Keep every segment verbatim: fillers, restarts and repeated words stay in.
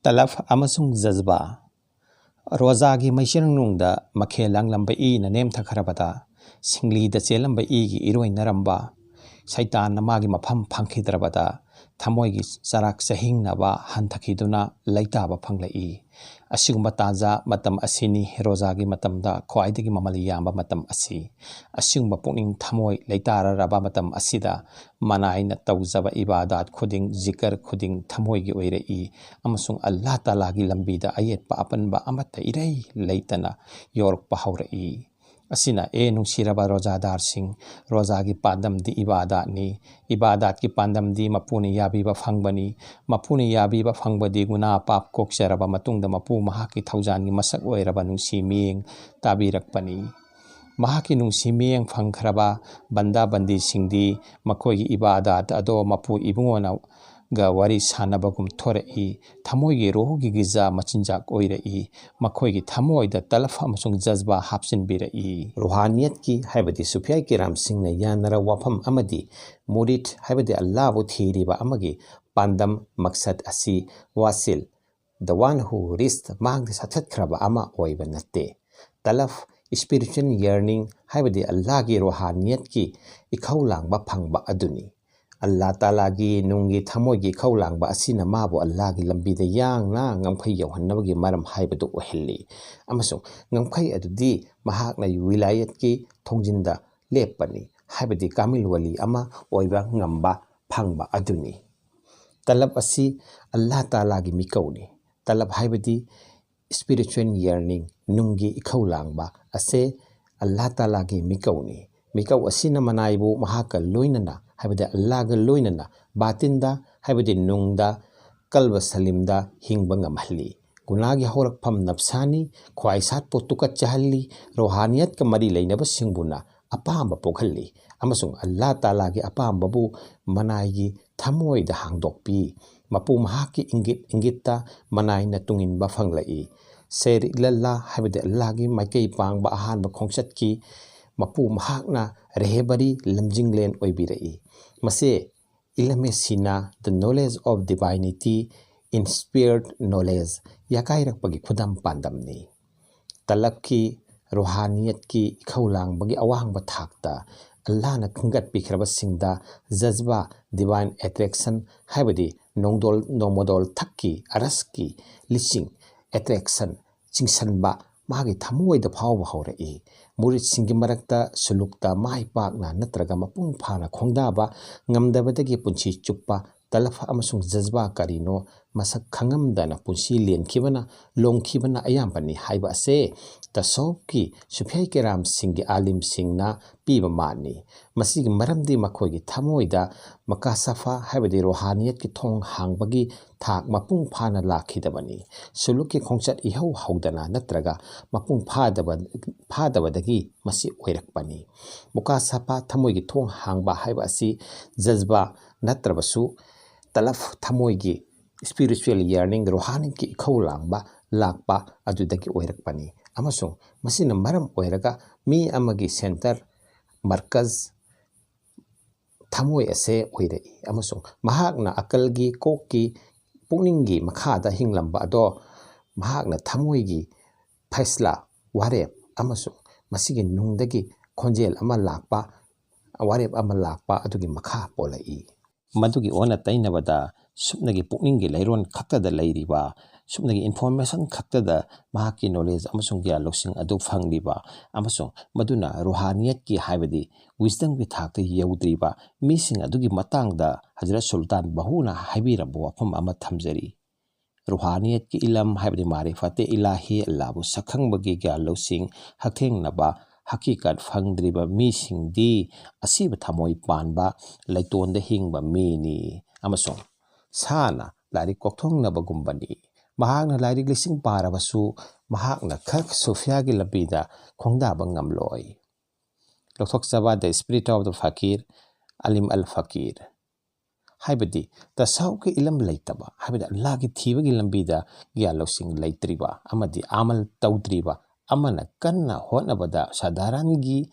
ꯇꯂꯐ ꯑꯃꯁꯨꯡ ꯖꯖꯕꯥ꯫ ꯔꯣꯖꯥꯒꯤ ꯃꯩꯆꯔꯪꯅꯨꯡꯗ ꯃꯈꯦꯜ ꯂꯥꯡꯂꯝꯕ ꯏꯅ ꯅꯦꯝꯊꯈ꯭ꯔꯕꯗ, ꯁꯤꯡꯂꯤꯗ ꯆꯦꯜꯂꯝꯕ ꯏꯒꯤ ꯏꯔꯣꯏꯅꯔꯝꯕ ꯁꯩꯇꯥꯟꯅ ꯃꯥꯒꯤ ꯃꯐꯝ ꯐꯪꯈꯤꯗ꯭ꯔꯕꯗ, ꯊꯃꯣꯏꯒꯤ ꯆꯔꯥꯛ ꯆꯍꯤꯡꯅꯕ ꯍꯟꯊꯈꯤꯗꯨꯅ ꯂꯩꯇꯥꯕ ꯐꯪꯂꯛꯏ꯫ ꯑꯁꯤꯒꯨꯝꯕ ꯇꯥꯟꯖꯥ ꯃꯇꯝ ꯑꯁꯤꯅꯤ ꯔꯣꯖꯥꯒꯤ ꯃꯇꯝꯗ ꯈ꯭ꯋꯥꯏꯗꯒꯤ ꯃꯃꯜ ꯌꯥꯝꯕ ꯃꯇꯝ ꯑꯁꯤ꯫ ꯑꯁꯤꯒꯨꯝꯕ ꯄꯨꯛꯅꯤꯡ ꯊꯃꯣꯏ ꯂꯩꯇꯥꯔꯔꯕ ꯃꯇꯝ ꯑꯁꯤꯗ ꯃꯅꯥꯏꯅ ꯇꯧꯖꯕ ꯏꯕꯥꯗꯥꯠ ꯈꯨꯗꯤꯡ, ꯖꯤꯀꯔ ꯈꯨꯗꯤꯡ ꯊꯃꯣꯏꯒꯤ ꯑꯣꯏꯔꯛꯏ, ꯑꯃꯁꯨꯡ ꯑꯜꯂꯥꯍ ꯇꯥꯂꯥꯒꯤ ꯂꯝꯕꯤꯗ ꯑꯌꯦꯠꯄ ꯑꯄꯟꯕ ꯑꯃꯠꯇ ꯏꯔꯩ ꯂꯩꯇꯅ ꯌꯧꯔꯛꯄ ꯍꯧꯔꯛꯏ꯫ ꯑꯁꯤꯅ, ꯑꯦ ꯅꯨꯡꯁꯤꯔꯕ ꯔꯣꯖꯥꯗꯥꯔꯁꯤꯡ, ꯔꯣꯖꯥꯒꯤ ꯄꯥꯟꯗꯝꯗꯤ ꯏꯕꯥꯗꯥꯠꯅꯤ꯫ ꯏꯕꯥꯗꯥꯠꯀꯤ ꯄꯥꯟꯗꯝꯗꯤ ꯃꯄꯨꯅ ꯌꯥꯕꯤꯕ ꯐꯪꯕꯅꯤ꯫ ꯃꯄꯨꯅ ꯌꯥꯕꯤꯕ ꯐꯪꯕꯗꯤ ꯒꯨꯅꯥ ꯄꯥꯞ ꯀꯣꯛꯆꯔꯕ ꯃꯇꯨꯡꯗ ꯃꯄꯨ ꯃꯍꯥꯛꯀꯤ ꯊꯧꯖꯥꯟꯒꯤ ꯃꯁꯛ ꯑꯣꯏꯔꯕ ꯅꯨꯡꯁꯤ ꯃꯤꯠꯌꯦꯡ ꯇꯥꯕꯤꯔꯛꯄꯅꯤ꯫ ꯃꯍꯥꯛꯀꯤ ꯅꯨꯡꯁꯤ ꯃꯤꯠꯌꯦꯡ ꯐꯪꯈ꯭ꯔꯕ ꯕꯟꯗꯥ ꯕꯟꯗꯤꯁꯤꯡꯗꯤ ꯃꯈꯣꯏꯒꯤ ꯏꯕꯥꯗꯥꯠ ꯑꯗꯣ ꯃꯄꯨ ꯏꯕꯨꯡꯉꯣꯅ ꯒ ꯋꯥꯔꯤ ꯁꯥꯟꯅꯕꯒꯨꯝ ꯊꯣꯔꯛꯏ꯫ ꯊꯃꯣꯏꯒꯤ ꯔꯣꯍꯒꯤ ꯒꯤꯖꯥ ꯃꯆꯤꯟꯖꯥꯛ ꯑꯣꯏꯔꯛꯏ꯫ ꯃꯈꯣꯏꯒꯤ ꯊꯃꯣꯏꯗ ꯇꯂꯐ ꯑꯃꯁꯨꯡ ꯖꯖꯕꯥ ꯍꯥꯞꯆꯤꯟꯕꯤꯔꯛꯏ꯫ ꯔꯨꯍꯥꯅꯤꯌꯠꯀꯤ, ꯍꯥꯏꯕꯗꯤ ꯁꯨꯐꯤꯌꯥ ꯀꯤꯔꯥꯝꯁꯤꯡꯅ ꯌꯥꯅꯔꯕ ꯋꯥꯐꯝ ꯑꯃꯗꯤ ꯃꯨꯔꯤꯗ, ꯍꯥꯏꯕꯗꯤ ꯑꯜꯂꯥꯍꯕꯨ ꯊꯤꯔꯤꯕ ꯑꯃꯒꯤ ꯄꯥꯟꯗꯝ, ꯃꯛꯁꯗ ꯑꯁꯤ ꯋꯥꯁꯤꯜ, the one who reached, ꯃꯍꯥꯛꯅ ꯁꯥꯊꯠꯈ꯭ꯔꯕ ꯑꯃ ꯑꯣꯏꯕ ꯅꯠꯇꯦ꯫ ꯇꯂꯐ, spiritual yearning, ꯍꯥꯏꯕꯗꯤ ꯑꯜꯂꯥꯍꯒꯤ ꯔꯣꯍꯥꯅꯤꯌꯠꯀꯤ ꯏꯈꯧ ꯂꯥꯡꯕ ꯐꯪꯕ ꯑꯗꯨꯅꯤ꯫ ꯑꯜꯂꯥꯍ ꯇꯥꯂꯥꯒꯤ ꯅꯨꯡꯒꯤ ꯊꯃꯣꯏꯒꯤ ꯏꯈꯧ ꯂꯥꯡꯕ ꯑꯁꯤꯅ ꯃꯥꯕꯨ ꯑꯜꯂꯥꯍꯒꯤ ꯂꯝꯕꯤꯗ ꯌꯥꯡꯅ ꯉꯝꯈꯩ ꯌꯧꯍꯟꯅꯕꯒꯤ ꯃꯔꯝ ꯍꯥꯏꯕꯗꯨ ꯑꯣꯏꯍꯜꯂꯤ, ꯑꯃꯁꯨꯡ ꯉꯝꯈꯩ ꯑꯗꯨꯗꯤ ꯃꯍꯥꯛꯅ ꯋꯤꯂꯥꯌꯠꯀꯤ ꯊꯣꯡꯖꯤꯟꯗ ꯂꯦꯞꯄꯅꯤ, ꯍꯥꯏꯕꯗꯤ ꯀꯥꯃꯤꯜ ꯋꯥꯂꯤ ꯑꯃ ꯑꯣꯏꯕ ꯉꯝꯕ ꯐꯪꯕ ꯑꯗꯨꯅꯤ꯫ ꯇꯂꯕ ꯑꯁꯤ ꯑꯜꯂꯥꯍ ꯇꯥꯂꯥꯒꯤ ꯃꯤꯀꯧꯅꯤ꯫ ꯇꯂꯕ ꯍꯥꯏꯕꯗꯤ spiritual yearning, ꯅꯨꯡꯒꯤ ꯏꯈꯧ ꯂꯥꯡꯕ ꯑꯁꯦ ꯑꯜꯂꯥꯍ ꯇꯥꯂꯥꯒꯤ ꯃꯤꯀꯧꯅꯤ꯫ ꯃꯤꯀꯧ ꯑꯁꯤꯅ ꯃꯅꯥꯏꯕꯨ ꯃꯍꯥꯛꯀ ꯂꯣꯏꯅꯅ, ꯍꯥꯏꯕꯗꯤ ꯑꯜꯂꯥꯍꯒ ꯂꯣꯏꯅꯅ, ꯕꯥꯇꯤꯟꯗ, ꯍꯥꯏꯕꯗꯤ ꯅꯨꯡꯗ, ꯀꯜꯕ ꯁꯂꯤꯝꯗ ꯍꯤꯡꯕ ꯉꯝꯍꯜꯂꯤ꯫ ꯒꯨꯅꯥꯒꯤ ꯍꯧꯔꯛꯐꯝ ꯅꯞꯁꯥꯅꯤ, ꯈ꯭ꯋꯥꯏꯁꯥꯠꯄꯨ ꯇꯨꯀꯠꯆꯍꯜꯂꯤ, ꯔꯣꯍꯥꯅꯤꯌꯠꯀ ꯃꯔꯤ ꯂꯩꯅꯕꯁꯤꯡꯕꯨꯅ ꯑꯄꯥꯝꯕ ꯄꯣꯛꯍꯜꯂꯤ, ꯑꯃꯁꯨꯡ ꯑꯜꯂꯥꯍ ꯇꯥꯂꯥꯒꯤ ꯑꯄꯥꯝꯕꯕꯨ ꯃꯅꯥꯏꯒꯤ ꯊꯃꯣꯏꯗ ꯍꯥꯡꯗꯣꯛꯄꯤ꯫ ꯃꯄꯨ ꯃꯍꯥꯛꯀꯤ ꯏꯪꯒꯤꯠ ꯏꯪꯒꯤꯠꯇ ꯃꯅꯥꯏꯅ ꯇꯨꯡꯏꯟꯕ ꯐꯪꯂꯛꯏ꯫ ꯁꯦꯔ ꯏꯂꯜꯂꯥ, ꯍꯥꯏꯕꯗꯤ ꯑꯜꯂꯥꯍꯒꯤ ꯃꯥꯏꯀꯩ ꯄꯥꯡꯕ ꯑꯍꯥꯟꯕ ꯈꯣꯡꯆꯠꯀꯤ ꯃꯄꯨ ꯃꯍꯥꯛꯅ ꯔꯦꯍꯦꯕꯔꯤ, ꯂꯝꯖꯤꯡꯂꯦꯟ ꯑꯣꯏꯕꯤꯔꯛꯏ꯫ ꯃꯁꯦ ꯏꯂꯃꯦ ꯁꯤꯅꯥ, The Knowledge of Divinity, inspired knowledge ꯌꯥꯀꯥꯏꯔꯛꯄꯒꯤ ꯈꯨꯗꯝ ꯄꯥꯟꯗꯝꯅꯤ꯫ ꯇꯂꯞꯀꯤ ꯔꯣꯍꯥꯅꯤꯌꯠꯀꯤ ꯏꯈꯧ ꯂꯥꯡꯕꯒꯤ ꯑꯋꯥꯡꯕ ꯊꯥꯛꯇ ꯑꯜꯂꯥꯍꯅ ꯈꯟꯒꯠꯄꯤꯈ꯭ꯔꯕꯁꯤꯡꯗ ꯖꯖꯕꯥ, divine attraction, ꯍꯥꯏꯕꯗꯤ ꯅꯣꯡꯗꯣꯜ ꯅꯣꯡꯃꯗꯣꯜ ꯊꯛꯀꯤ ꯑꯔꯁꯀꯤ ꯂꯤꯆꯤꯡ, attraction, ꯆꯤꯡꯁꯟꯕ ꯃꯥꯒꯤ ꯊꯃꯣꯏꯗ ꯐꯥꯎꯕ ꯍꯧꯔꯛꯏ꯫ ꯃꯨꯔꯤꯠꯁꯤꯡꯒꯤ ꯃꯔꯛꯇ ꯁꯨꯂꯨꯛꯇ ꯃꯥꯏ ꯄꯥꯛꯅ ꯅꯠꯇ꯭ꯔꯒ ꯃꯄꯨꯡ ꯐꯥꯅ ꯈꯣꯡꯗꯥꯕ ꯉꯝꯗꯕꯗꯒꯤ ꯄꯨꯟꯁꯤ ꯆꯨꯞꯄ ꯇꯂꯐ ꯑꯃꯁꯨꯡ ꯖꯖꯕꯥ ꯀꯔꯤꯅꯣ ꯃꯁꯛ ꯈꯪꯉꯝꯗꯅ ꯄꯨꯟꯁꯤ ꯂꯦꯟꯈꯤꯕꯅ, ꯂꯣꯡꯈꯤꯕꯅ ꯑꯌꯥꯝꯕꯅꯤ ꯍꯥꯏꯕ ꯑꯁꯦ ꯇꯁꯧꯐꯀꯤ ꯁꯨꯐꯤꯌꯥꯏ ꯀꯦꯔꯥꯝꯁꯤꯡꯒꯤ ꯑꯥꯂꯤꯝꯁꯤꯡꯅ ꯄꯤꯕ ꯃꯥꯟꯅꯤ꯫ ꯃꯁꯤꯒꯤ ꯃꯔꯝꯗꯤ ꯃꯈꯣꯏꯒꯤ ꯊꯃꯣꯏꯗ ꯃꯀꯥꯁꯥꯐꯥ ꯍꯥꯏꯕꯗꯤ ꯔꯣꯍꯥꯅꯤꯌꯠꯀꯤ ꯊꯣꯡ ꯍꯥꯡꯕꯒꯤ ꯊꯥꯛ ꯃꯄꯨꯡ ꯐꯥꯅ ꯂꯥꯛꯈꯤꯗꯕꯅꯤ꯫ ꯁꯨꯂꯨꯛꯀꯤ ꯈꯣꯡꯆꯠ ꯏꯍꯧ ꯍꯧꯗꯅ ꯅꯠꯇ꯭ꯔꯒ ꯃꯄꯨꯡ ꯐꯥꯗꯕ, ꯐꯥꯗꯕꯗꯒꯤ ꯃꯁꯤ ꯑꯣꯏꯔꯛꯄꯅꯤ꯫ ꯃꯨꯀꯥꯁꯥꯐꯥ ꯊꯃꯣꯏꯒꯤ ꯊꯣꯡ ꯍꯥꯡꯕ ꯍꯥꯏꯕ ꯑꯁꯤ ꯖꯖꯕꯥ ꯅꯠꯇ꯭ꯔꯕꯁꯨ ꯇꯂꯐ ꯊꯃꯣꯏꯒꯤ spiritual yearning ꯔꯣꯍꯥꯅꯤꯒꯤ ꯏꯈꯧ ꯂꯥꯡꯕ ꯂꯥꯛꯄ ꯑꯗꯨꯗꯒꯤ ꯑꯣꯏꯔꯛꯄꯅꯤ꯫ ꯑꯃꯁꯨꯡ ꯃꯁꯤꯅ ꯃꯔꯝ ꯑꯣꯏꯔꯒ ꯃꯤ ꯑꯃꯒꯤ center, ꯃꯔꯀꯖ, ꯊꯃꯣꯏ ꯑꯁꯦ ꯑꯣꯏꯔꯛꯏ꯫ ꯑꯃꯁꯨꯡ ꯃꯍꯥꯛꯅ ꯑꯀꯜꯒꯤ, ꯀꯣꯛꯀꯤ, ꯄꯨꯛꯅꯤꯡꯒꯤ ꯃꯈꯥꯗ ꯍꯤꯡꯂꯝꯕ ꯑꯗꯣ ꯃꯍꯥꯛꯅ ꯊꯃꯣꯏꯒꯤ ꯐꯩꯁꯂꯥ, ꯋꯥꯔꯦꯞ ꯑꯃꯁꯨꯡ ꯃꯁꯤꯒꯤ ꯅꯨꯡꯗꯒꯤ ꯈꯣꯟꯖꯦꯜ ꯑꯃ ꯂꯥꯛꯄ, ꯋꯥꯔꯦꯞ ꯑꯃ ꯂꯥꯛꯄ ꯑꯗꯨꯒꯤ ꯃꯈꯥ ꯄꯣꯜꯂꯛꯏ꯫ ꯃꯗꯨꯒꯤ ꯑꯣꯟꯅ ꯇꯩꯅꯕꯗ ꯁꯨꯞꯅꯒꯤ ꯄꯨꯛꯅꯤꯡꯒꯤ ꯂꯩꯔꯣꯟ ꯈꯛꯇꯗ ꯂꯩꯔꯤꯕ, ꯁꯨꯞꯅꯒꯤ information ꯈꯛꯇꯗ ꯃꯍꯥꯛꯀꯤ knowledge ꯑꯃꯁꯨꯡ ꯒ꯭ꯌꯥꯟ ꯂꯧꯁꯤꯡ ꯑꯗꯨ ꯐꯪꯂꯤꯕ, ꯑꯃꯁꯨꯡ ꯃꯗꯨꯅ ꯔꯨꯍꯥꯅꯤꯌꯠꯀꯤ ꯍꯥꯏꯕꯗꯤ wisdomꯒꯤ ꯊꯥꯛꯇ ꯌꯧꯗ꯭ꯔꯤꯕ ꯃꯤꯁꯤꯡ ꯑꯗꯨꯒꯤ ꯃꯇꯥꯡꯗ ꯍꯖꯔꯠ ꯁꯨꯜꯇꯥꯟ ꯕꯍꯨꯅ ꯍꯥꯏꯕꯤꯔꯝꯕ ꯋꯥꯐꯝ ꯑꯃ ꯊꯝꯖꯔꯤ꯫ ꯔꯨꯍꯥꯅꯤꯌꯠꯀꯤ ꯏꯂꯝ ꯍꯥꯏꯕꯗꯤ ꯃꯥꯔꯤꯐꯥꯇꯦ ꯏꯂꯥꯍꯤ, ꯑꯜꯂꯥꯍꯕꯨ ꯁꯛꯈꯪꯕꯒꯤ ꯒ꯭ꯌꯥꯟ ꯂꯧꯁꯤꯡ ꯍꯛꯊꯦꯡꯅꯕ ꯍꯀꯤꯀꯠ ꯐꯪꯗ꯭ꯔꯤꯕ ꯃꯤꯁꯤꯡꯗꯤ ꯑꯁꯤꯕ ꯊꯃꯣꯏ ꯄꯥꯟꯕ ꯂꯩꯇꯣꯟꯗ ꯍꯤꯡꯕ ꯃꯤꯅꯤ ꯑꯃꯁꯨꯡ ꯁꯥꯅ ꯂꯥꯏꯔꯤꯛ ꯀꯣꯛꯊꯣꯡꯅꯕꯒꯨꯝꯕꯅꯤ꯫ ꯃꯍꯥꯛꯅ ꯂꯥꯏꯔꯤꯛ ꯂꯤꯁꯤꯡ ꯄꯥꯔꯕꯁꯨ ꯃꯍꯥꯛꯅ ꯈꯛ ꯁꯨꯐꯤꯌꯥꯒꯤ ꯂꯝꯕꯤꯗ ꯈꯣꯡꯗꯥꯕ ꯉꯝꯂꯣꯏ꯫ ꯂꯧꯊꯣꯛꯆꯕ The Spirit of the Fakir, ꯑꯂꯤꯝ ꯑꯜ ꯐꯀꯤꯔ꯫ ꯍꯥꯏꯕꯗꯤ ꯇꯁꯥꯎꯐꯀꯤ ꯏꯂꯝ ꯂꯩꯇꯕ, ꯍꯥꯏꯕꯗꯤ ꯑꯜꯂꯥꯍꯒꯤ ꯊꯤꯕꯒꯤ ꯂꯝꯕꯤꯗ ꯒ꯭ꯌꯥꯟ ꯂꯧꯁꯤꯡ ꯂꯩꯇ꯭ꯔꯤꯕ ꯑꯃꯗꯤ ꯑꯃꯜ ꯇꯧꯗ꯭ꯔꯤꯕ ꯑꯃꯅ ꯀꯟꯅ ꯍꯣꯠꯅꯕꯗ ꯁꯥꯙꯥꯔꯟꯒꯤ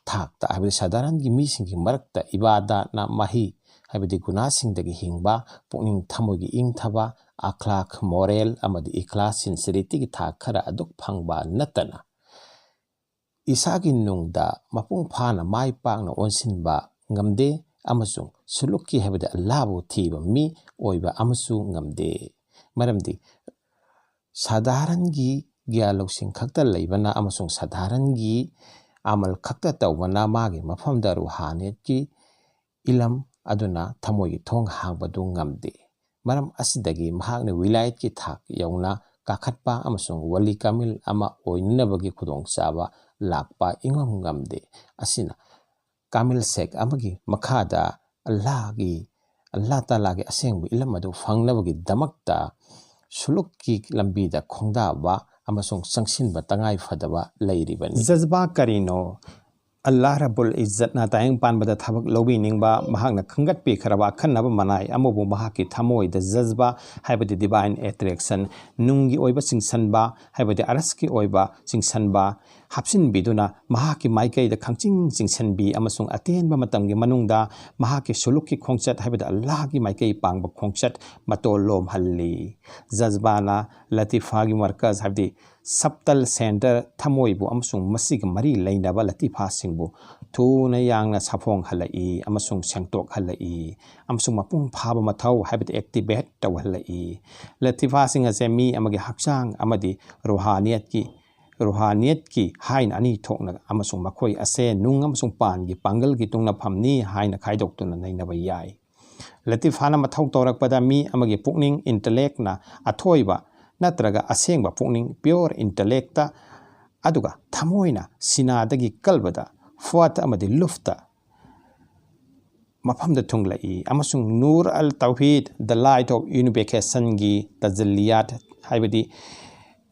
ꯊꯥꯛꯇ, ꯍꯥꯏꯕꯗꯤ ꯁꯥꯙꯥꯔꯟꯒꯤ ꯃꯤꯁꯤꯡꯒꯤ ꯃꯔꯛꯇ ꯏꯕꯥꯗꯥꯠꯅ ꯃꯍꯩ ꯍꯥꯏꯕꯗꯤ ꯒꯨꯅꯥꯁꯤꯡꯗꯒꯤ ꯍꯤꯡꯕ, ꯄꯨꯛꯅꯤꯡ ꯊꯃꯣꯏꯒꯤ ꯏꯪꯊꯕ, ꯑꯈ꯭ꯂꯥꯛ, ꯃꯣꯔꯦꯜ ꯑꯃꯗꯤ ꯏꯈ꯭ꯂꯥꯁ, ꯁꯤꯟꯁꯤꯔꯤꯇꯤꯒꯤ ꯊꯥꯛ ꯈꯔ ꯑꯗꯨꯛ ꯐꯪꯕ ꯅꯠꯇꯅ, ꯏꯁꯥꯒꯤ ꯅꯨꯡꯗ ꯃꯄꯨꯡ ꯐꯥꯅ ꯃꯥꯏ ꯄꯥꯛꯅ ꯑꯣꯟꯁꯤꯟꯕ ꯉꯝꯗꯦ ꯑꯃꯁꯨꯡ ꯁꯨꯂꯨꯛꯀꯤ ꯍꯥꯏꯕꯗꯤ ꯑꯜꯂꯥꯍꯕꯨ ꯊꯤꯕ ꯃꯤ ꯑꯣꯏꯕ ꯑꯃꯁꯨ ꯉꯝꯗꯦ꯫ ꯃꯔꯝꯗꯤ ꯁꯥꯙꯥꯔꯟꯒꯤ ꯒ꯭ꯌꯥꯟ ꯂꯧꯁꯤꯡ ꯈꯛꯇ ꯂꯩꯕꯅ ꯑꯃꯁꯨꯡ ꯁꯥꯙꯥꯔꯟꯒꯤ ꯑꯃꯜ ꯈꯛꯇ ꯇꯧꯕꯅ ꯃꯥꯒꯤ ꯃꯐꯝꯗ ꯔꯨꯍꯥꯅꯤꯌꯠꯀꯤ ꯏꯂꯝ ꯑꯗꯨꯅ ꯊꯃꯣꯏꯒꯤ ꯊꯣꯡ ꯍꯥꯡꯕꯗꯨ ꯉꯝꯗꯦ꯫ ꯃꯔꯝ ꯑꯁꯤꯗꯒꯤ ꯃꯍꯥꯛꯅ ꯋꯤꯂꯥꯌꯠꯀꯤ ꯊꯥꯛ ꯌꯧꯅ ꯀꯥꯈꯠꯄ ꯑꯃꯁꯨꯡ ꯋꯂꯤ ꯀꯥꯃꯤꯜ ꯑꯃ ꯑꯣꯏꯅꯅꯕꯒꯤ ꯈꯨꯗꯣꯡꯆꯥꯕ ꯂꯥꯛꯄ ꯏꯉꯝ ꯉꯝꯗꯦ꯫ ꯑꯁꯤꯅ ꯀꯥꯃꯤꯜ ꯁꯦꯛ ꯑꯃꯒꯤ ꯃꯈꯥꯗ ꯑꯜꯂꯥꯍꯒꯤ, ꯑꯜꯂꯥꯍ ꯇꯥꯂꯥꯒꯤ ꯑꯁꯦꯡꯕ ꯏꯂꯝ ꯑꯗꯨ ꯐꯪꯅꯕꯒꯤꯗꯃꯛꯇ ꯁꯨꯂꯨꯛꯀꯤ ꯂꯝꯕꯤꯗ ꯈꯣꯡꯗꯥꯕ ꯑꯃꯁꯨꯡ ꯆꯪꯁꯤꯟꯕ ꯇꯉꯥꯏ ꯐꯗꯕ ꯂꯩꯔꯤꯕꯅꯤ꯫ ꯖꯖꯕꯥ ꯀꯔꯤꯅꯣ? ꯑꯜꯂꯥꯍ ꯔꯕꯨꯜ ꯏꯖꯠꯅ ꯇꯥꯏꯌꯦꯡ ꯄꯥꯟꯕꯗ ꯊꯕꯛ ꯂꯧꯕꯤꯅꯤꯡꯕ, ꯃꯍꯥꯛꯅ ꯈꯟꯒꯠꯄꯤꯈ꯭ꯔꯕ ꯑꯈꯟꯅꯕ ꯃꯅꯥꯏ ꯑꯃꯕꯨ ꯃꯍꯥꯛꯀꯤ ꯊꯃꯣꯏꯗ ꯖꯖꯕꯥ ꯍꯥꯏꯕꯗꯤ ꯗꯤꯚꯥꯏꯟ ꯑꯦꯇ꯭ꯔꯦꯛꯁꯟ, ꯅꯨꯡꯒꯤ ꯑꯣꯏꯕ ꯆꯤꯡꯁꯟꯕ ꯍꯥꯏꯕꯗꯤ ꯑꯔꯁꯀꯤ ꯑꯣꯏꯕ ꯆꯤꯡꯁꯟꯕ ꯍꯥꯞꯆꯤꯟꯕꯤꯗꯨꯅ ꯃꯍꯥꯛꯀꯤ ꯃꯥꯏꯀꯩꯗ ꯈꯪꯆꯤꯡ ꯆꯤꯡꯁꯤꯟꯕꯤ ꯑꯃꯁꯨꯡ ꯑꯇꯦꯟꯕ ꯃꯇꯝꯒꯤ ꯃꯅꯨꯡꯗ ꯃꯍꯥꯛꯀꯤ ꯁꯨꯂꯨꯛꯀꯤ ꯈꯣꯡꯆꯠ ꯍꯥꯏꯕꯗꯤ ꯑꯜꯂꯥꯍꯒꯤ ꯃꯥꯏꯀꯩ ꯄꯥꯡꯕ ꯈꯣꯡꯆꯠ ꯃꯇꯣꯜ ꯂꯣꯝꯍꯜꯂꯤ꯫ ꯖꯖꯕꯥꯅ ꯂꯇꯤꯐꯥꯒꯤ ꯃꯔꯀꯖ ꯍꯥꯏꯕꯗꯤ ꯁꯞꯇꯜ ꯁꯦꯟꯇꯔ, ꯊꯃꯣꯏꯕꯨ ꯑꯃꯁꯨꯡ ꯃꯁꯤꯒ ꯃꯔꯤ ꯂꯩꯅꯕ ꯂꯇꯤꯐꯥꯁꯤꯡꯕꯨ ꯊꯨꯅ ꯌꯥꯡꯅ ꯁꯥꯐꯣꯡꯍꯜꯂꯛꯏ ꯑꯃꯁꯨꯡ ꯁꯦꯡꯗꯣꯛꯍꯜꯂꯛꯏ ꯑꯃꯁꯨꯡ ꯃꯄꯨꯡ ꯐꯥꯕ ꯃꯊꯧ ꯍꯥꯏꯕꯗꯤ ꯑꯦꯛꯇꯤꯚꯦꯠ ꯇꯧꯍꯜꯂꯛꯏ꯫ ꯂꯇꯤꯐꯥꯁꯤꯡ ꯑꯁꯦ ꯃꯤ ꯑꯃꯒꯤ ꯍꯛꯆꯥꯡ ꯑꯃꯗꯤ ꯔꯨꯍꯥꯅꯤꯌꯠꯀꯤ, ꯔꯨꯍꯥꯅꯤꯌꯠꯀꯤ ꯍꯥꯏꯅ ꯑꯅꯤ ꯊꯣꯛꯅ ꯑꯃꯁꯨꯡ ꯃꯈꯣꯏ ꯑꯁꯦ ꯅꯨꯡ ꯑꯃꯁꯨꯡ ꯄꯥꯟꯒꯤ ꯄꯥꯡꯒꯜꯒꯤ ꯇꯨꯡꯅꯐꯝꯅꯤ ꯍꯥꯏꯅ ꯈꯥꯏꯗꯣꯛꯇꯨꯅ ꯅꯩꯅꯕ ꯌꯥꯏ꯫ ꯂꯇꯤꯐꯥꯅ ꯃꯊꯧ ꯇꯧꯔꯛꯄꯗ ꯃꯤ ꯑꯃꯒꯤ ꯄꯨꯛꯅꯤꯡ, ꯏꯟꯇꯂꯦꯛꯅ ꯑꯊꯣꯏꯕ ꯅꯠꯇ꯭ꯔꯒ ꯑꯁꯦꯡꯕ ꯄꯨꯛꯅꯤꯡ, ꯄꯤꯌꯣꯔ ꯏꯟꯇꯂꯦꯛꯇ, ꯑꯗꯨꯒ ꯊꯃꯣꯏꯅ ꯁꯤꯅꯥꯗꯒꯤ ꯀꯜꯕꯗ, ꯐꯨꯋꯥꯠ ꯑꯃꯗꯤ ꯂꯨꯐꯇ ꯃꯐꯝꯗ ꯊꯨꯡꯂꯛꯏ ꯑꯃꯁꯨꯡ ꯅꯨꯔ ꯑꯜ ꯇꯧꯍꯤꯗ, ꯗ ꯂꯥꯏꯠ ꯑꯣꯐ ꯌꯨꯅꯤꯐꯤꯀꯦꯁꯟꯒꯤ ꯇꯖꯜꯂꯤꯌꯥꯠ ꯍꯥꯏꯕꯗꯤ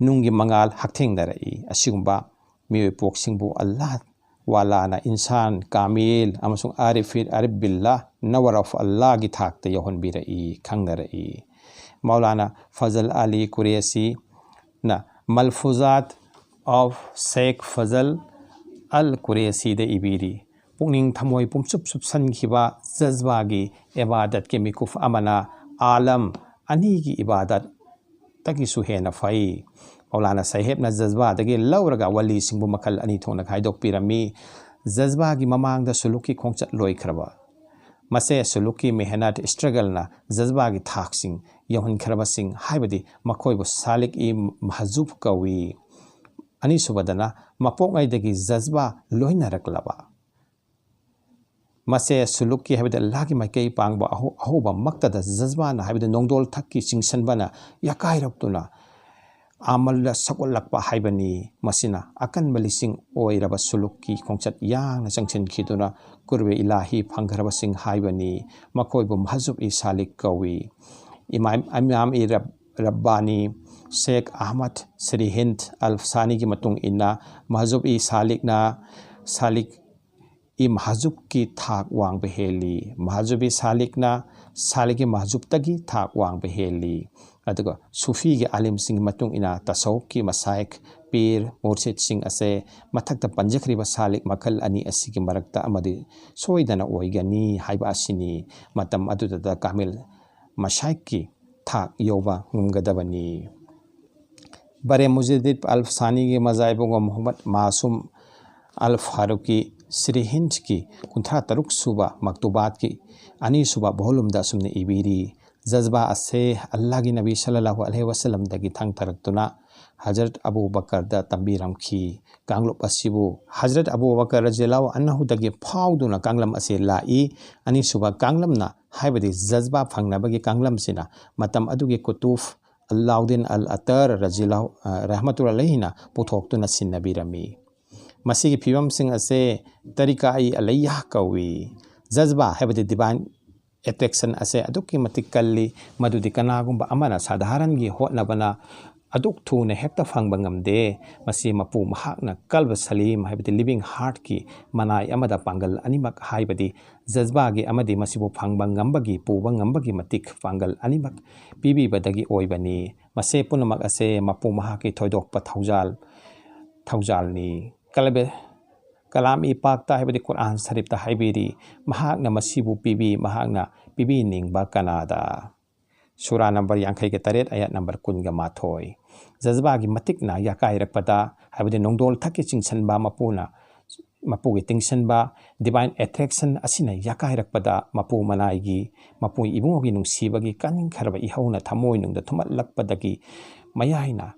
ꯅꯨꯡꯒꯤ ꯃꯉꯥꯜ ꯍꯛꯊꯦꯡꯅꯔꯛꯏ꯫ ꯑꯁꯤꯒꯨꯝꯕ ꯃꯤꯑꯣꯏ ꯄꯣꯛꯁꯤꯡꯕꯨ ꯑꯜꯂꯥꯍ ꯋꯥꯂꯥꯅ ꯏꯟꯁꯥꯟ ꯀꯥꯃꯤꯜ ꯑꯃꯁꯨꯡ ꯑꯥꯔꯤꯐꯤꯟ ꯑꯥꯔꯤꯐ ꯕꯤꯜꯂꯥ, ꯅꯋꯔ ꯑꯣꯐ ꯑꯜꯂꯥꯍꯒꯤ ꯊꯥꯛꯇ ꯌꯧꯍꯟꯕꯤꯔꯛꯏ, ꯈꯪꯅꯔꯛꯏ꯫ ꯃꯧꯂꯥꯅꯥ ꯐꯖꯜ ꯑꯂꯤ ꯀꯨꯔꯦꯁꯤꯅ ꯃꯜꯐꯨꯖꯥꯠ ꯑꯣꯐ ꯁꯦꯈ ꯐꯖꯜ ꯑꯜ ꯀꯨꯔꯦꯁꯤꯗ ꯏꯕꯤꯔꯤ, ꯄꯨꯛꯅꯤꯡ ꯊꯃꯣꯏ ꯄꯨꯝꯆꯨꯞ ꯆꯨꯞꯁꯟꯈꯤꯕ ꯖꯖꯕꯥꯒꯤ ꯏꯕꯥꯗꯠꯀꯤ ꯃꯤꯀꯨꯞ ꯑꯃꯅ ꯑꯥꯂꯝ ꯑꯅꯤꯒꯤ ꯏꯕꯥꯗꯠꯇꯒꯤꯁꯨ ꯍꯦꯟꯅ ꯐꯩ꯫ ꯃꯧꯂꯥꯅꯥ ꯁꯥꯍꯦꯕꯅ ꯖꯖꯕꯥꯗꯒꯤ ꯂꯧꯔꯒ ꯋꯥꯂꯤꯁꯤꯡꯕꯨ ꯃꯈꯜ ꯑꯅꯤ ꯊꯣꯛꯅ ꯈꯥꯏꯗꯣꯛꯄꯤꯔꯝꯃꯤ꯫ ꯖꯖꯕꯥꯒꯤ ꯃꯃꯥꯡꯗ ꯁꯨꯂꯨꯛꯀꯤ ꯈꯣꯡꯆꯠ ꯂꯣꯏꯈ꯭ꯔꯕ, ꯃꯁꯦ ꯁꯨꯂꯨꯛꯀꯤ ꯃꯦꯍꯅꯠ, ꯏꯁꯇ꯭ꯔꯒꯜꯅ ꯖꯖꯕꯥꯒꯤ ꯊꯥꯛꯁꯤꯡ ꯌꯧꯍꯟꯈ꯭ꯔꯕꯁꯤꯡ, ꯍꯥꯏꯕꯗꯤ ꯃꯈꯣꯏꯕꯨ ꯁꯥꯂꯤꯛ ꯏ ꯃꯍꯖꯨꯕ ꯀꯧꯏ꯫ ꯑꯅꯤꯁꯨꯕꯗꯅ ꯃꯄꯣꯛꯉꯩꯗꯒꯤ ꯖꯖꯕꯥ ꯂꯣꯏꯅꯔꯛꯂꯕ, ꯃꯁꯦ ꯁꯨꯂꯨꯛꯀꯤ, ꯍꯥꯏꯕꯗꯤ ꯑꯜꯂꯥꯍꯒꯤ ꯃꯥꯏꯀꯩ ꯄꯥꯡꯕ ꯑꯍꯧ-, ꯑꯍꯧꯕꯃꯛꯇꯗ ꯖꯖꯕꯥꯅ, ꯍꯥꯏꯕꯗꯤ ꯅꯣꯡꯗꯣꯜ ꯊꯛꯀꯤ ꯆꯤꯡꯁꯟꯕꯅ ꯌꯥꯀꯥꯏꯔꯛꯇꯨꯅ ꯑꯃꯜꯗ ꯁꯧꯒꯠꯂꯛꯄ ꯍꯥꯏꯕꯅꯤ꯫ ꯃꯁꯤꯅ ꯑꯀꯟꯕ ꯂꯤꯁꯤꯡ ꯑꯣꯏꯔꯕ ꯁꯨꯂꯨꯛꯀꯤ ꯈꯣꯡꯆꯠ ꯌꯥꯡꯅ ꯆꯪꯁꯤꯟꯈꯤꯗꯨꯅ ꯀꯨꯔꯕꯦ ꯏꯂꯥꯍꯤ ꯐꯪꯈ꯭ꯔꯕꯁꯤꯡ ꯍꯥꯏꯕꯅꯤ꯫ ꯃꯈꯣꯏꯕꯨ ꯃꯍꯖꯨꯕ ꯏ ꯁꯥꯂꯤꯛ ꯀꯧꯏ꯫ ꯏꯃꯥꯝ, ꯏꯃꯥꯝ ꯏ ꯔꯕ-, ꯔꯕꯥꯅꯤ ꯁꯦꯈ ꯑꯍꯃꯗ ꯁ꯭ꯔꯤ ꯍꯤꯟꯗ ꯑꯜ ꯁꯥꯅꯤꯒꯤ ꯃꯇꯨꯡ ꯏꯟꯅ, ꯃꯍꯖꯨꯕ ꯏ ꯁꯥꯂꯤꯛꯅ ꯁꯥꯂꯤꯛ ꯏ ꯃꯍꯖꯨꯕꯀꯤ ꯊꯥꯛ ꯋꯥꯡꯕ ꯍꯦꯜꯂꯤ꯫ ꯃꯍꯖꯨꯕ ꯏ ꯁꯥꯂꯤꯛꯅ ꯁꯥꯂꯤꯛ ꯏ ꯃꯍꯖꯨꯕꯇꯒꯤ ꯊꯥꯛ ꯋꯥꯡꯕ ꯍꯦꯜꯂꯤ꯫ ꯑꯗꯨꯒ ꯁꯨꯐꯤꯒꯤ ꯑꯥꯂꯤꯝꯁꯤꯡꯒꯤ ꯃꯇꯨꯡ ꯏꯟꯅ ꯇꯁꯧꯐꯀꯤ ꯃꯁꯥꯏꯈ, ꯄꯤꯔ, ꯃꯨꯔꯁꯤꯗꯁꯤꯡ ꯑꯁꯦ ꯃꯊꯛꯇ ꯄꯟꯖꯈ꯭ꯔꯤꯕ ꯁꯥꯂꯤꯛ ꯃꯈꯜ ꯑꯅꯤ ꯑꯁꯤꯒꯤ ꯃꯔꯛꯇ ꯑꯃꯗꯤ ꯁꯣꯏꯗꯅ ꯑꯣꯏꯒꯅꯤ ꯍꯥꯏꯕ ꯑꯁꯤꯅꯤ꯫ ꯃꯇꯝ ꯑꯗꯨꯗꯇ ꯀꯥꯃꯤꯜ ꯃꯁꯥꯏꯈꯀꯤ ꯊꯥꯛ ꯌꯧꯕ ꯉꯝꯒꯗꯕꯅꯤ꯫ ꯕꯔꯦ ꯃꯨꯖꯗꯤꯗ ꯑꯜ ꯁꯥꯅꯤꯒꯤ ꯃꯖꯥꯏꯕꯨꯡ ꯃꯨꯍꯝꯃꯗ ꯃꯥꯁꯨꯝ ꯑꯜ ꯐꯥꯔꯨꯀꯤ ꯁ꯭ꯔꯤ ꯍꯤꯟꯗꯀꯤ ꯀꯨꯟꯊ꯭ꯔꯥ ꯇꯔꯨꯛ ꯁꯨꯕ ꯃꯛꯇꯨꯕꯥꯠꯀꯤ ꯑꯅꯤꯁꯨꯕ ꯚꯣꯂꯨꯝꯗ ꯑꯁꯨꯝꯅ ꯏꯕꯤꯔꯤ: ꯖꯖꯕꯥ ꯑꯁꯦ ꯑꯜꯂꯥꯍꯒꯤ ꯅꯕꯤ ꯁꯜꯂꯜꯂꯥꯍꯨ ꯑꯂꯩꯍꯤ ꯋꯁꯜꯂꯝꯗꯒꯤ ꯊꯥꯡꯊꯔꯛꯇꯨꯅ ꯍꯖꯔꯠ ꯑꯕꯨ ꯕꯀꯔꯗ ꯇꯝꯕꯤꯔꯝꯈꯤ꯫ ꯀꯥꯡꯂꯨꯞ ꯑꯁꯤꯕꯨ ꯍꯖꯔꯠ ꯑꯕꯨ ꯕꯀꯔ ꯔꯖꯤꯌꯜꯂꯥꯍꯨ ꯑꯟꯍꯨꯗꯒꯤ ꯐꯥꯎꯗꯨꯅ ꯀꯥꯡꯂꯝ ꯑꯁꯤ ꯂꯥꯛꯏ꯫ ꯑꯅꯤꯁꯨꯕ ꯀꯥꯡꯂꯝꯅ, ꯍꯥꯏꯕꯗꯤ ꯖꯖꯕꯥ ꯐꯪꯅꯕꯒꯤ ꯀꯥꯡꯂꯝꯁꯤꯅ ꯃꯇꯝ ꯑꯗꯨꯒꯤ ꯀꯨꯇꯨꯐ ꯑꯂꯥꯎꯗꯤꯟ ꯑꯜ ꯑꯇꯔ ꯔꯖꯤꯌꯜꯂꯥꯍꯨ, ꯑ, ꯔꯍꯃꯇꯨꯜꯂꯥꯍꯤ ꯑꯂꯩꯍꯤꯅ ꯄꯨꯊꯣꯛꯇꯨꯅ ꯁꯤꯟꯅꯕꯤꯔꯝꯃꯤ꯫ ꯃꯁꯤꯒꯤ ꯐꯤꯕꯝꯁꯤꯡ ꯑꯁꯦ ꯇꯔꯤꯀꯥ ꯏ ꯑꯂꯩꯌꯥ ꯀꯧꯏ꯫ ꯖꯖꯕꯥ ꯍꯥꯏꯕꯗꯤ ꯗꯤꯚꯥꯏꯟ ꯑꯦꯇ꯭ꯔꯦꯛꯁꯟ ꯑꯁꯦ ꯑꯗꯨꯛꯀꯤ ꯃꯇꯤꯛ ꯀꯜꯂꯤ, ꯃꯗꯨꯗꯤ ꯀꯅꯥꯒꯨꯝꯕ ꯑꯃꯅ ꯁꯥꯙꯥꯔꯟꯒꯤ ꯍꯣꯠꯅꯕꯅ ꯑꯗꯨꯛ ꯊꯨꯅ ꯍꯦꯛꯇ ꯐꯪꯕ ꯉꯝꯗꯦ꯫ ꯃꯁꯤ ꯃꯄꯨ ꯃꯍꯥꯛꯅ ꯀꯜꯕ ꯁꯂꯤꯝ, ꯍꯥꯏꯕꯗꯤ ꯂꯤꯚꯤꯡ ꯍꯥꯔꯠꯀꯤ ꯃꯅꯥꯏ ꯑꯃꯗ ꯄꯥꯡꯒꯜ ꯑꯅꯤꯃꯛ, ꯍꯥꯏꯕꯗꯤ ꯖꯖꯕꯥꯒꯤ ꯑꯃꯗꯤ ꯃꯁꯤꯕꯨ ꯐꯪꯕ ꯉꯝꯕꯒꯤ, ꯄꯨꯕ ꯉꯝꯕꯒꯤ ꯃꯇꯤꯛ ꯄꯥꯡꯒꯜ ꯑꯅꯤꯃꯛ ꯄꯤꯕꯤꯕꯗꯒꯤ ꯑꯣꯏꯕꯅꯤ꯫ ꯃꯁꯤ ꯄꯨꯝꯅꯃꯛ ꯑꯁꯦ ꯃꯄꯨ ꯃꯍꯥꯛꯀꯤ ꯊꯣꯏꯗꯣꯛꯄ ꯊꯧꯖꯥꯜ, ꯊꯧꯖꯥꯜꯅꯤ꯫ ꯀꯜꯕꯦ-, ꯀꯂꯥꯝ-ꯏ-ꯄꯥꯛꯇ ꯍꯥꯏꯕꯗꯤ ꯀꯨꯔꯥꯟ ꯁꯔꯤꯐꯇ ꯍꯥꯏꯕꯤꯔꯤ, ꯃꯍꯥꯛꯅ ꯃꯁꯤꯕꯨ ꯄꯤꯕꯤ, ꯃꯍꯥꯛꯅ ꯄꯤꯕꯤꯅꯤꯡꯕ ꯀꯅꯥꯗ꯫ ꯁꯨꯔꯥ ꯅꯝꯕꯔ ꯌꯥꯡꯈꯩꯒ ꯇꯔꯦꯠ, ꯑꯌꯥꯠ ꯅꯝꯕꯔ ꯀꯨꯟꯒ ꯃꯥꯊꯣꯏ꯫ ꯖꯖꯕꯥꯒꯤ ꯃꯇꯤꯛꯅ ꯌꯥꯀꯥꯏꯔꯛꯄꯗ, ꯍꯥꯏꯕꯗꯤ ꯅꯣꯡꯗꯣꯜ ꯊꯛꯀꯤ ꯆꯤꯡꯁꯤꯟꯕ ꯃꯄꯨꯅ, ꯃꯄꯨꯒꯤ ꯇꯤꯡꯁꯤꯟꯕ, divine attraction ꯑꯁꯤꯅ ꯌꯥꯀꯥꯏꯔꯛꯄꯗ, ꯃꯄꯨ ꯃꯅꯥꯏꯒꯤ, ꯃꯄꯨ ꯏꯕꯨꯡꯉꯣꯒꯤ ꯅꯨꯡꯁꯤꯕꯒꯤ ꯀꯟꯈ꯭ꯔꯕ ꯏꯍꯧꯅ ꯊꯃꯣꯏꯅꯨꯡꯗ ꯊꯨꯝꯍꯠꯂꯛꯄꯗꯒꯤ ꯃꯌꯥꯏꯅ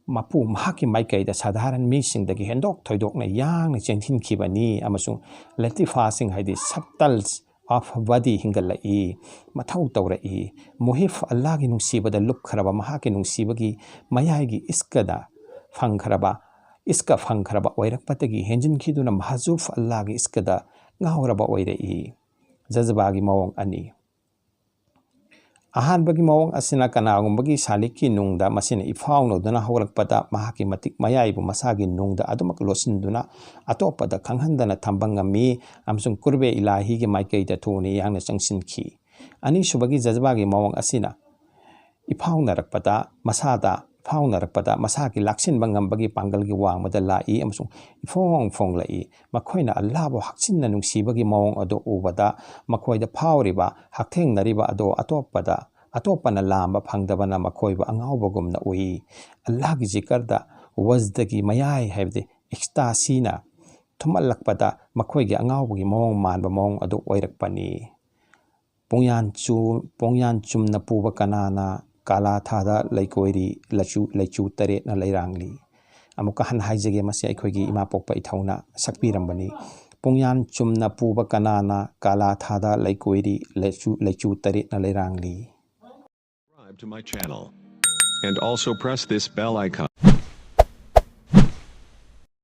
ꯃꯄꯨ ꯃꯍꯥꯛꯀꯤ ꯃꯥꯏꯀꯩꯗ ꯁꯥꯙꯥꯔꯟ ꯃꯤꯁꯤꯡꯗꯒꯤ ꯍꯦꯟꯗꯣꯛ ꯊꯣꯏꯗꯣꯛꯅ ꯌꯥꯡꯅ ꯆꯦꯟꯁꯤꯟꯈꯤꯕꯅꯤ, ꯑꯃꯁꯨꯡ ꯂꯇꯤꯐꯥꯁꯤꯡ, ꯍꯥꯏꯗꯤ subtles of body ꯍꯤꯡꯒꯠꯂꯛꯏ, ꯃꯊꯧ ꯇꯧꯔꯛꯏ꯫ ꯃꯨꯍꯤꯐ ꯑꯜꯂꯥꯍꯒꯤ ꯅꯨꯡꯁꯤꯕꯗ ꯂꯨꯞꯈ꯭ꯔꯕ ꯃꯍꯥꯛꯀꯤ ꯅꯨꯡꯁꯤꯕꯒꯤ ꯃꯌꯥꯏꯒꯤ ꯏꯁꯀꯗ ꯐꯪꯈ꯭ꯔꯕ, ꯏꯁꯀ ꯐꯪꯈ꯭ꯔꯕ ꯑꯣꯏꯔꯛꯄꯗꯒꯤ ꯍꯦꯟꯖꯤꯟꯈꯤꯗꯨꯅ ꯃꯍꯖꯨꯐ ꯑꯜꯂꯥꯍꯒꯤ ꯏꯁꯀꯗ ꯉꯥꯎꯔꯕ ꯑꯣꯏꯔꯛꯏ꯫ ꯖꯖꯕꯥꯒꯤ ꯃꯑꯣꯡ ꯑꯅꯤ꯫ ꯑꯍꯥꯟꯕꯒꯤ ꯃꯑꯣꯡ ꯑꯁꯤꯅ ꯀꯅꯥꯒꯨꯝꯕꯒꯤ ꯁꯥꯂꯤꯛꯀꯤ ꯅꯨꯡꯗ ꯃꯁꯤꯅ ꯏꯐꯥꯎꯅꯗꯨꯅ ꯍꯧꯔꯛꯄꯗ ꯃꯍꯥꯛꯀꯤ ꯃꯇꯤꯛ ꯃꯌꯥꯏꯕꯨ ꯃꯁꯥꯒꯤ ꯅꯨꯡꯗ ꯑꯗꯨꯃꯛ ꯂꯣꯠꯁꯤꯟꯗꯨꯅ ꯑꯇꯣꯞꯄꯗ ꯈꯪꯍꯟꯗꯅ ꯊꯝꯕ ꯉꯝꯃꯤ, ꯑꯃꯁꯨꯡ ꯀꯨꯔꯕꯦ ꯏꯂꯥꯍꯤꯒꯤ ꯃꯥꯏꯀꯩꯗ ꯊꯨꯅ ꯌꯥꯡꯅ ꯆꯪꯁꯤꯟꯈꯤ꯫ ꯑꯅꯤꯁꯨꯕꯒꯤ ꯖꯖꯕꯥꯒꯤ ꯃꯑꯣꯡ ꯑꯁꯤꯅ ꯏꯐꯥꯎꯅꯔꯛꯄꯗ ꯃꯁꯥꯗ ꯐꯥꯎꯅꯔꯛꯄꯗ ꯃꯁꯥꯒꯤ ꯂꯥꯛꯁꯤꯟꯕ ꯉꯝꯕꯒꯤ ꯄꯥꯡꯒꯜꯒꯤ ꯋꯥꯡꯃꯗ ꯂꯥꯛꯏ ꯑꯃꯁꯨꯡ ꯏꯐꯣꯡ ꯐꯣꯡꯂꯛꯏ꯫ ꯃꯈꯣꯏꯅ ꯑꯜꯂꯥꯍꯕꯨ ꯍꯛꯆꯤꯟꯅ ꯅꯨꯡꯁꯤꯕꯒꯤ ꯃꯑꯣꯡ ꯑꯗꯨ ꯎꯕꯗ ꯃꯈꯣꯏꯗ ꯐꯥꯎꯔꯤꯕ, ꯍꯛꯊꯦꯡꯅꯔꯤꯕ ꯑꯗꯨ ꯑꯇꯣꯞꯄꯗ, ꯑꯇꯣꯞꯄꯅ ꯂꯥꯝꯕ ꯐꯪꯗꯕꯅ ꯃꯈꯣꯏꯕꯨ ꯑꯉꯥꯎꯕꯒꯨꯝꯅ ꯎꯏ꯫ ꯑꯜꯂꯥꯍꯒꯤ ꯖꯤꯀꯔꯗ ꯋꯖꯗꯒꯤ ꯃꯌꯥꯏ, ꯍꯥꯏꯕꯗꯤ ꯏꯛꯁꯇꯥꯁꯤꯅ ꯊꯨꯝꯍꯠꯂꯛꯄꯗ ꯃꯈꯣꯏꯒꯤ ꯑꯉꯥꯎꯕꯒꯤ ꯃꯑꯣꯡ ꯃꯥꯟꯕ ꯃꯑꯣꯡ ꯑꯗꯨ ꯑꯣꯏꯔꯛꯄꯅꯤ꯫ ꯄꯨꯡꯌꯥꯟ ꯆꯨ-, ꯄꯨꯡꯌꯥꯟ ꯆꯨꯝꯅ ꯄꯨꯕ ꯀꯅꯥꯅ ꯀꯥꯂꯥ ꯊꯥꯗ ꯂꯩꯀꯣꯏꯔꯤ, ꯂꯩꯆꯨ, ꯂꯩꯆꯨ ꯇꯔꯦꯠꯅ ꯂꯩꯔꯥꯡꯂꯤ꯫ ꯑꯃꯨꯛꯀ ꯍꯟꯅ ꯍꯥꯏꯖꯒꯦ, ꯃꯁꯤ ꯑꯩꯈꯣꯏꯒꯤ ꯏꯃꯥ ꯄꯣꯛꯄ ꯏꯊꯧꯅ ꯁꯛꯄꯤꯔꯝꯕꯅꯤ꯫ ꯄꯨꯡꯌꯥꯟ ꯆꯨꯝꯅ ꯄꯨꯕ ꯀꯅꯥꯅ ꯀꯥꯂꯥ ꯊꯥꯗ ꯂꯩꯀꯣꯏꯔꯤ, ꯂꯩꯆꯨ, ꯂꯩꯆꯨ ꯇꯔꯦꯠꯅ ꯂꯩꯔꯥꯡꯂꯤ꯫ Subscribe to my channel. And also press this bell icon.